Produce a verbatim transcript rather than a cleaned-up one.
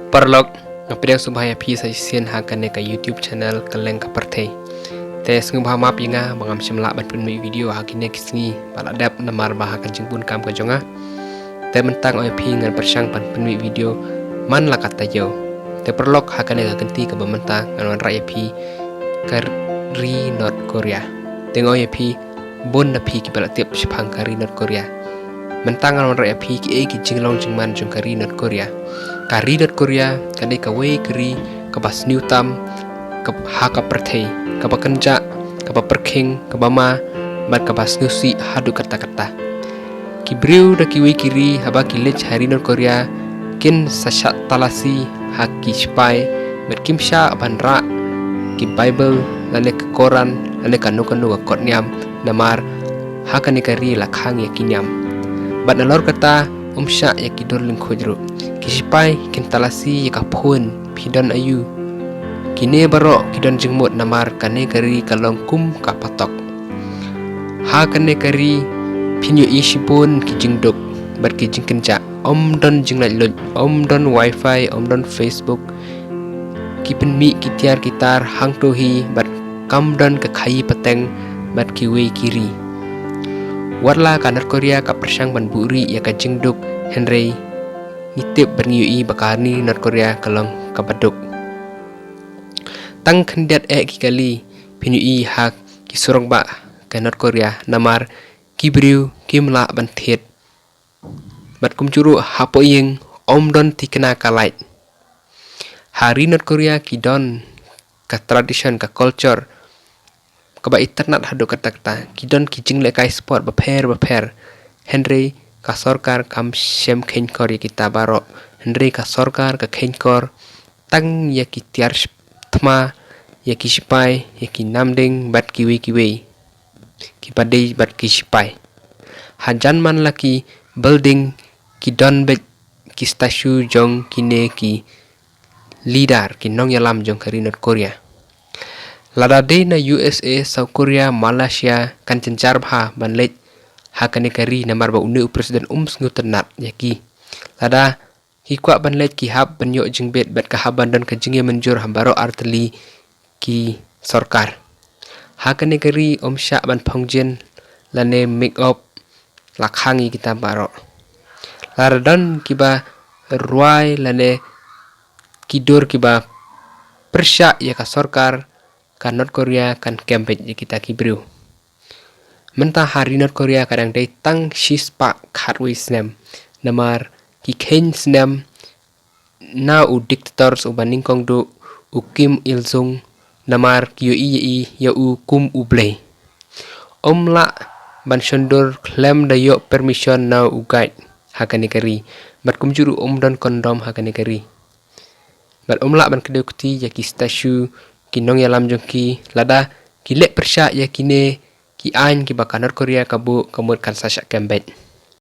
Paralok, nga pdiang sngewbha ïa phi sa shisien ha kane ka YouTube channel Kylleng ka Pyrthei. Te sngewbha map ïa nga ba ngam shym lah ban pynmih video ha kine ki sngi ba la dep namar ba ha ka jingbun kam ka jong nga. Te mynta nga ong ïa phi ngan pyrshang ban pynmih video man la ka taïew. Te paralok, ha kane ka kynti kaba mynta ngan wanrah ïa phi ka ri North Korea. Te nga ong ïa phi, bun na phi kiba la tip shaphang ka ri North Korea. Mynta ngan wanrah ïa phi kiei ki jinglong jingman jong ka ri North Korea. Ka ri North Korea ka dei kawei ka ri kaba sniew tam, ka, ha ka pyrthei, kaba kynjah, kaba pyrkhing, kaba ma, bad kaba sngewsih haduh katta katta. Ki briew da kiwei ki ri haba ki leit ha ri North Korea kin sa shah talasi ha ki sipai, bad kim shah ban rah ki Bible lane ka Koran lane kano kano ka kot niam, namar ha kane ka ri la khang ïa ki niam. Bad nalor kata, um shah ïa ki dur lyngkhuid ruh. Ki sipai kin talasi ïa ka phone, phi don aïu. Kine baroh ki don jingmut namar kane ka ri ka long kum ka patok. Ha kane ka ri phin ïohi shibun ki jingduk bad ki jingkynjah. Ym don jinglaitluid, ym don wifi, ym don Facebook. Ki pynmih ki tiar ki tar hangto hi bad kam don ka khaïi pateng bad kiwei ki ri. Wat la ka North Korea ka pyrshang ban buhrieh ïa ka jingduk, hynrei ngi tip bad ngi ïohi ba ka ri North Korea ka long kaba duk. Tang khyndiat eh ki kali phin ïohi ha ki surok bah ka North Korea, namar ki briew kim lah ban thied. Bad kumjuh ruh hapoh ïing ym don thikna ka light. Ha ri North Korea ki don ka tradition, ka culture kaba itynnad haduh katta katta. Ki don ki jinglehkai sport bapher bapher. Hynrei ka sorkar kam shym kheiñkor ïa kita baroh. Hynrei ka sorkar ka kheiñkor tang ïa ki tiar thma, ïa ki sipai, ïa ki namding bad kiwei kiwei kiba dei bad ki sipai. Hajan man la ki building ki don beit ki statue jong kine ki leader, ki nongïalam jong ka ri North Korea. Lada dei na U S A, South Korea, Malaysia, kan jynjar bha ban leit ha kane ka ri namar ba une u president um sngewtynnad ïa ki. Lada ki kwah ban leit ki hap ban ïoh jingbit bad ka hap ban don ka jingïamynjur ha baroh artylli ki sorkar. Ha kane ka ri ym shah ban phongjin lane make up, la khang ïa kita baroh. Lada don kiba rwai lane ki dur kiba pyrshah ïa ka sorkar, ka North Korea kan kem beit ïa kita ki briew. Mynta ha ri North Korea ka dang dei tang shispah khatwei snem, namar ki kheiñ snem na u dictator uba nyngkong duh, u Kim Il Sung, namar ki ïohi ïa u kum u blei. Ym lah ban shondur khlem da ïoh permission na u guide ha kane ka ri. Bad kumjuh ruh ym don condom ha kane ka ri. Bad ym lah ban kdew kti ïa ki statue, ki nongïalam jong ki. Lada ki leh pyrshah ïa kine ki aiñ kiba ka North Korea ka buh, ka mut kan sa shah kem beit.